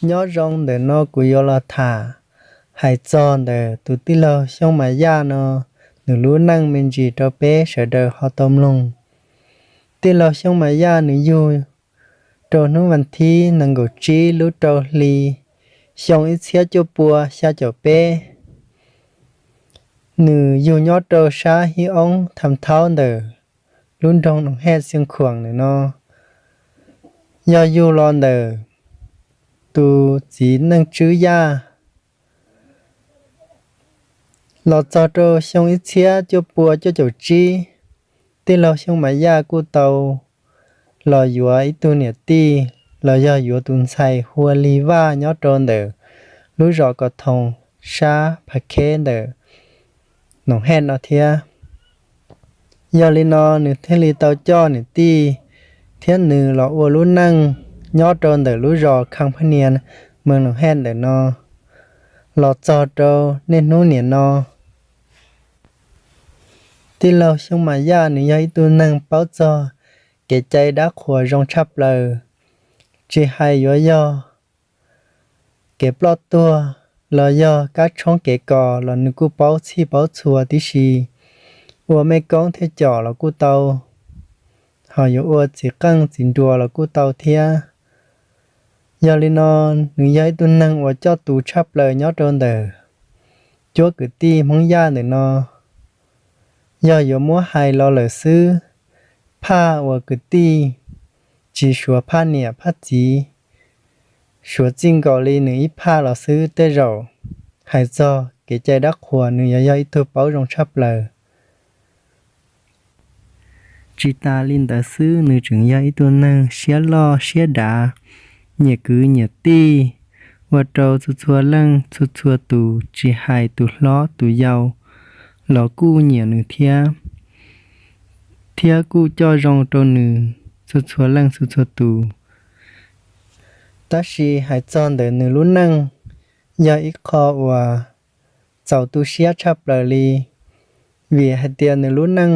Nyob zoo, ntawm no kuv yuav los tham hais txog ntawm tus tij laug Xyooj Mas Yaj no nws lub neej me ntsis rau peb sawv daws ho tau mloog. Tij laug Xyooj Mas Yaj nws yug rau hnub vas thib nees nkaum tsib lub rau hli xyoo ib txhiab cuaj pua xya caum peb. Nws yug nyob rau sab Hib Oob Tham Thaub ntawm lub nroog Noom Hej Xiav Khuam ntawm no. Yog yug los ntawm tus txiv Neej Tswb Yaj. Los txog rau xyoo ib txhiab cuaj pua cuaj caum tsib, tij laug Xyooj Mas Yaj kuj tau los yuav ib tug niam tij los yog yuav tus ntxhais hu ua Lis Vaj nyob rau ntawm lub zos Kos Thoos sab Phav Kheb ntawm Noom Hej no thiab. Yog li no nws thiaj li tau coj niam tij thiab nws los ua lub neej nyob rau ntawm lub zos Kham Phaj Nias, moos Noom Hej ntawm no los txog rau niaj hnub niam no. Tij laug Xyooj Mas Yaj nws yog ib tug neeg paub txog kev cai dab qhuas zoo tshaj plaws, tsis hais yuav yog kev ploj tuag los yog kab tshoob kev kos los nws kuj paub txhij paub txhua tib si. Ua mej koob thiab com los kuj tau, ho yuav ua txiv qeej txiv nruas los kuj tau thiab. Yog li no, nws yog ib tug neeg uas coj tus tshaj plaws nyob rau ntawm cuab kwv tij Hmoob Yaj ntawm no. Yog yuav muab hais los lawm xwb, phaj uas kwv tij tsis suav phaj niam phaj txiv, suav txij nkaus li nws ib phaj los xwb tej zaum. Hais txog kev cai dab qhuas nws yuav yog ib tug paub zoo tshaj plaws. Tsis tas li ntawd xwb, nws tseem yog ib tug neeg siab loj siab dav, nyiam kwv nyiam tij, ua rau txhua txhua leej txhua txhua tus tsis hais tus hlob tus yau los kuj nyiam nws thiab, thiab kuj coj zoo rau nws txhua txhua leej txhua txhua tus. Tab sis hais txog ntawm nws lub neej, yog ib qho uas txaus tu siab tshaj plaws li, vim hais tias nws lub neej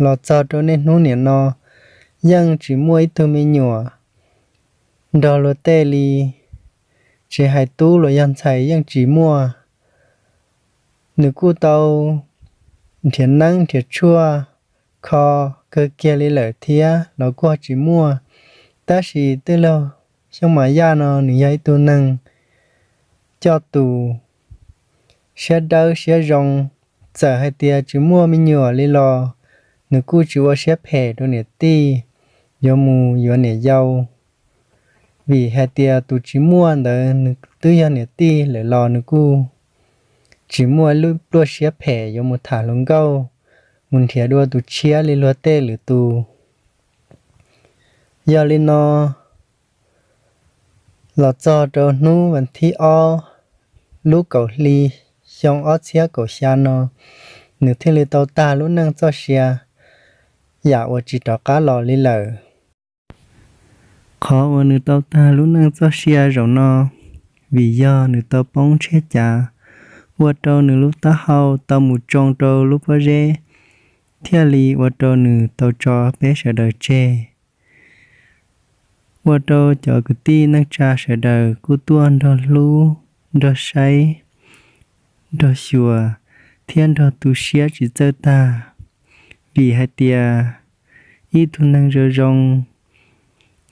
los txog rau niaj hnub niam no yeej tsis muaj ib tug me nyuam nrog luag tej li, tsis hais tub los yog ntxhais yeej tsis muaj. Nws kuj tau nrhiav neeb nrhiav tshuaj kho kawg kiag li lawm thiab los kuj tsis muaj. Tab sis tij laug Xyooj Mas Yaj no nws yog ib tug neeg coj tus siab dawb siab zoo, txawm hais tias tsis muaj me nyuam li los nws kuj tsis ua siab phem rau niam tij yuav mus yuav niam yau. Vim hais tias tus tsis muaj ntawd nws twb yog niam tij lawm los nws kuj tsis muaj lub pluaj siab phem yuav mus tham hluas nkauj, mus nrhiav dua tus tshiab li luag tej lwm tus. Yog li no, los txog rau hnub vas thib ob lub kaum hli xyoo ob txhiab kaum xya no, nws thiaj li tau tag lub neej txoj sia, yam uas tsis rov qab los li lawm. Qhov uas nws tau tag lub neej txoj sia zaum no, vim yog nws tau poob tshiab cav, ua rau nws lub taub hau tau mus tsoo rau lub pob zeb, thiaj li ua rau nws tau tso peb sawv daws tseg. Ua rau cov kwv tij neej tsa sawv daws kuj tuaj nrog hlub, nrog saib, nrog xyuas, thiab nrog tu siab tsis txawj tag, vim hais tias ib tug neeg zoo zoo,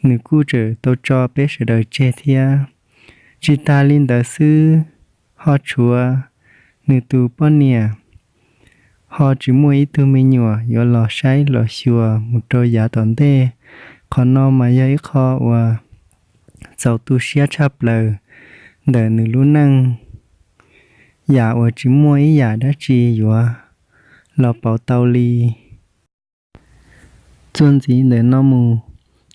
nws kuj tseem tau tso peb sawv daws tseg thiab. Tsis tas li ntawd xwb, ho tshuav nws tus poj niam ho tsis muaj ib tug me nyuam yuav los saib los xyuas mus rau yav tom ntej. Qhov no mas yog ib qho uas txaus tu siab tshaj plaws ntawm nws lub neej, yam uas tsis muaj ib yam dab tsi yuav los pauv tau li. Txuas ntxiv ntawm no mus,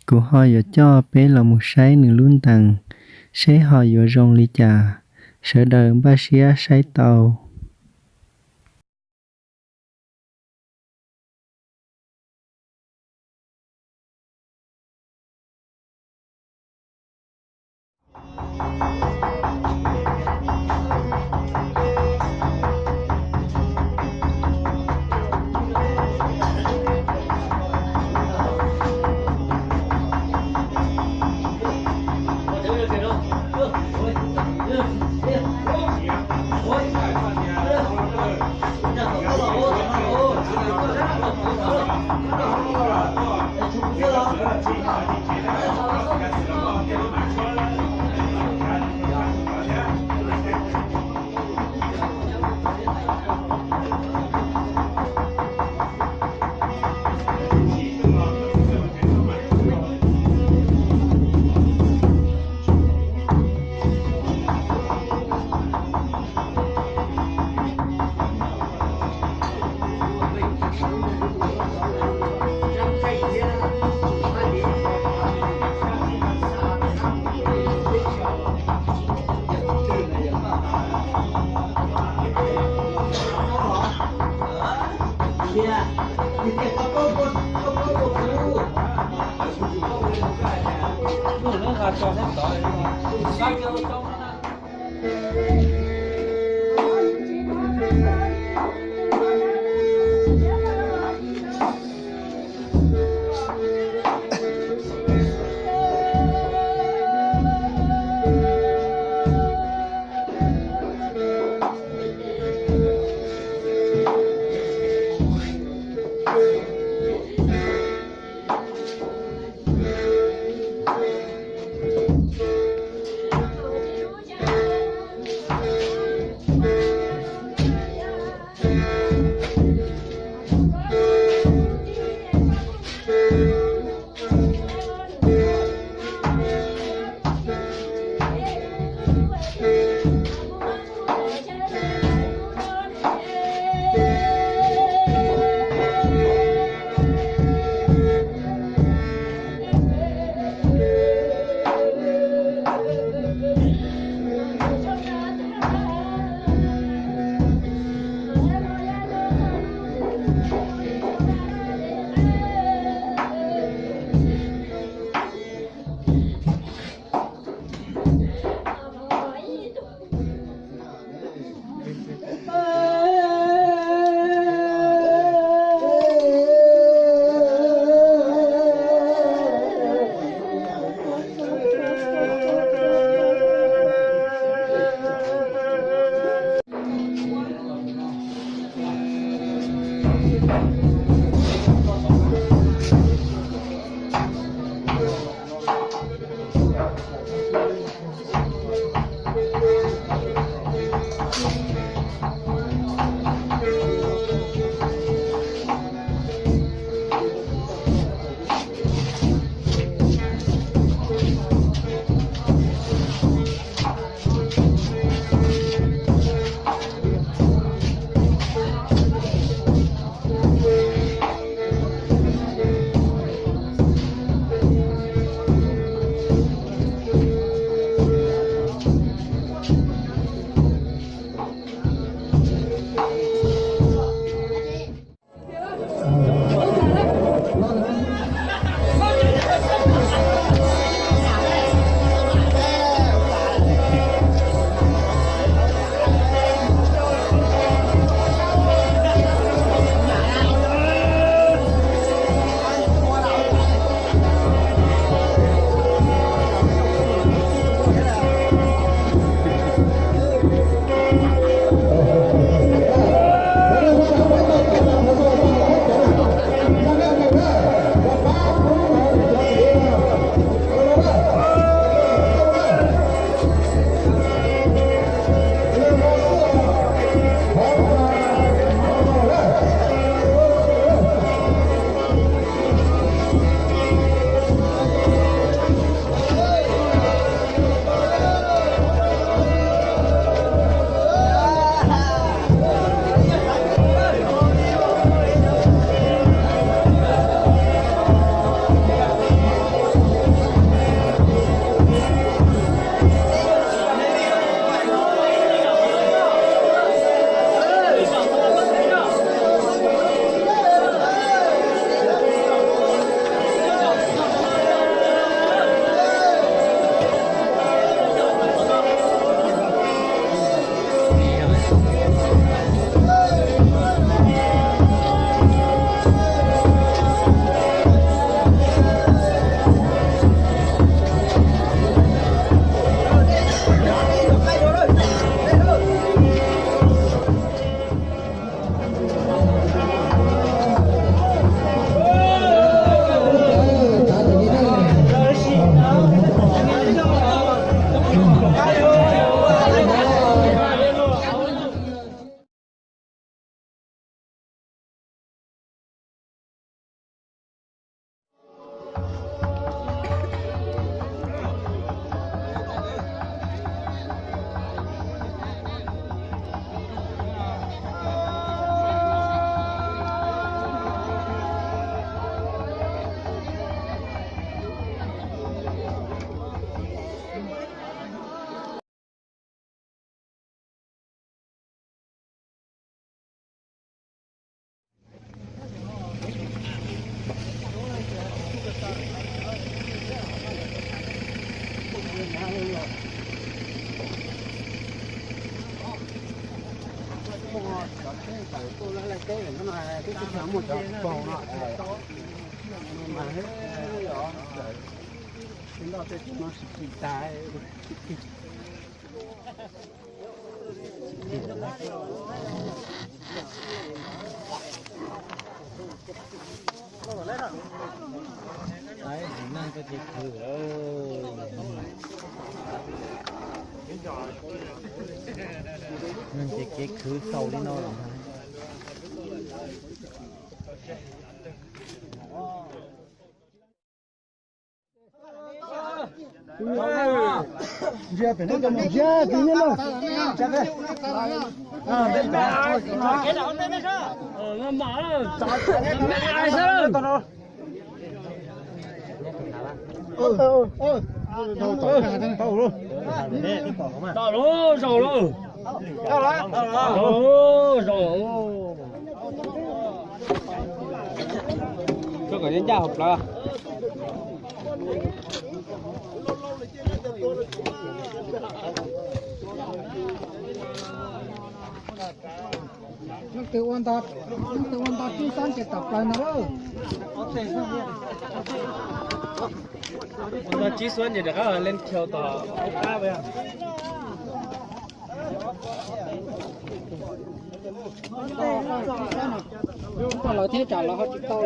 kuv ho yuav coj peb los mus saib nws lub ntees, seb ho yuav zoo li cas. Sawv daws npaj siab saib tau. Neeg ces kev khwv xaus li no lawm. Tau lawm, zaum lawm. Zaum lawm. Koj kom ncaj hauv plawv. Leej twg ua nto, leej twg ua nto tsib xob ces tawm plaws no lauj. Ua nto tsib xob ces rov qab leej thau tom qab. Lawv thiab tsam lawv ho tsis tau.